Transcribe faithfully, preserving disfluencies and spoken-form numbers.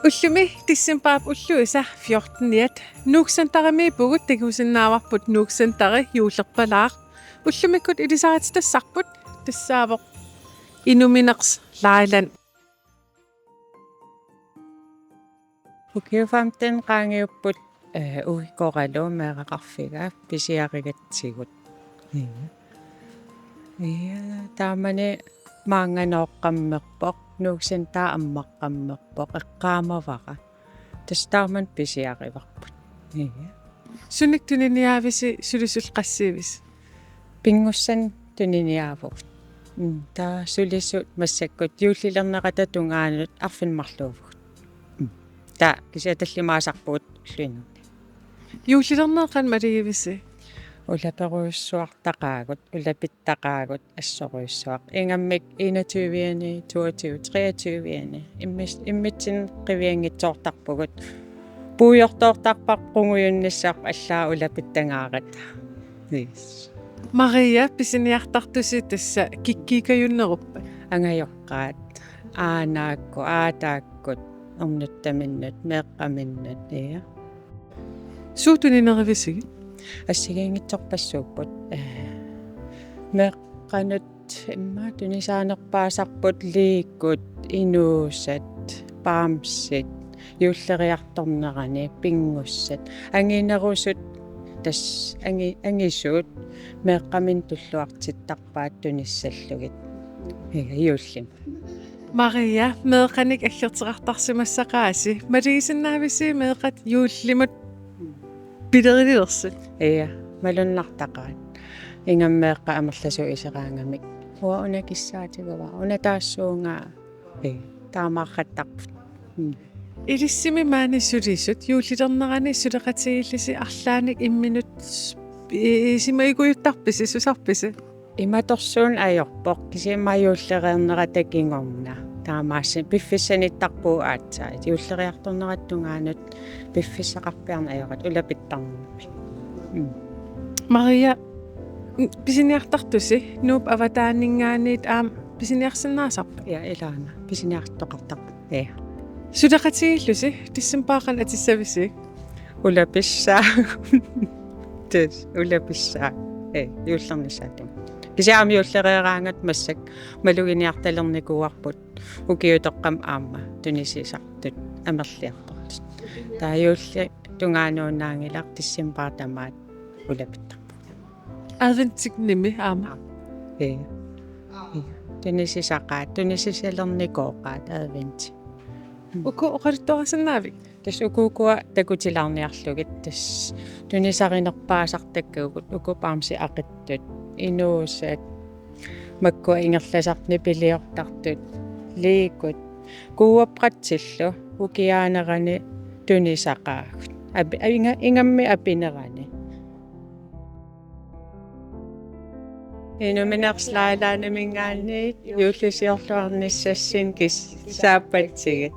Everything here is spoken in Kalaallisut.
Ullumi decembarip ulluisa fjorteniat Nuuk Centerimiippugut, takusinnaavarput Nuuk Centeri juullerpalaaq. Ullumikkut ilisarititassavarput tassaavoq Inuminersi Lailand. Ukiut femten qaangiupput, eh, ugikoralu meeraqarfiga pisiarigatsigu. Ia. Ia, taamani maannga nooqqammerpoq, Nuuk Center ammaqqammerpoq, eqqaamavara. Tassa taamani pisiarivarput. Ia. Sunik tuniniaavisi, sulisut qassiivisi? Pinngussanik tuniniaavugut. Mm, taava sulisut massakkut juullilernerata tungaanut arfineq-marluuvugut. Mm. Taava kisianni tallimaasarpugut ulluinnarni. Juullilernerat qanoq malugivisi? Ulaperujussuartaqaagut, ulapittaqaagut assorujussuaq. Ingammik enogtyve-ani, toogtyve, treogtyve-ani. Immis-, immitsinnut qivianngitsoortarpugut. Puigortoortarparput, qungujunnissaat, allaat ulapittangaarit. Yes. Maria, pisiniartartusi tassa kikkiikajunneruppat? Angajoqqaat, aanaakkut, aataakkut, ornuttaminnut, meeqqaminnut, ia. Suut tunineruvisigit? Assigiinngitsorpassuupput. Eh, meeqqanut immaqa tunisaanerpaasarput, liikut, inuusat, bamsit, juulleriartornerani, pinngussat, anginerusut, tassa angi-, angisuut, meeqqaminnut tulluartittarpaat tunissallugit. Ia, juullimi. Maria, meeqqanik aggerteqartarsimassaqaasi. Malugisinnaavisi meeqqat juullimut pilerilersut? Ia, malunnartaqaat. Ingammik meeqqat amerlasuut iseraangamik: Uanga una kissaatigivara, una taassuunga. Ia, taamaarrattarput. Mm. Ilissimi maani sulisut juullilernerani suleqatigiillusi arlaannik imminut i-, isumaqarujuttarpisi, susarpisi? Imatorsuuneq ajorpoq, kisianni juullereernerata kingorna. Taamaasilluni piffissanittarpugut aatsaat. Juulleriartornerata tungaanut piffissaqarpiarneq ajoratta, ulapittarnermi. Mm. Maria, n-, pisiniartartusi Nuup avataaninngaanniit aamma pisiniarsinnaasarpit? Ia, ilaana. Pisiniartoqartarpoq. Ia. Suleqatigiillusi decembarip qanoq atissavisi? Ulapissaa. Tassa, ulapissaa. Ia, juullernissaata. Kisianni aamma juullereeraangatta massakkut maluginiartalernikuuarput, ukiutoqqami aamma tunisisartut amerliartortut. Taava juullip tungaanuinnaanngilaq, decembarip tamaat ulapittarpugut. Adventimi aamma? Ia. Ia. Tunisisaqaat, tunisisalernikooqaat adventi. Mm. Uku oqaluttuarisinnaavit? Tassa uku ukua takutilaarniarlugit, tassa tunisarinerpaasartakkagut, uku bamsit aqittut, inuusat, makkua ingerlasartut nipiliortartut, liikut, kuuappatsillu ukiaanerani tunisaqaagut. Api-, inga-, ingammik apinerani. Inuminersi Lailandiminngaanniit juullisiorluarnissassinnik kis-, saappatigit.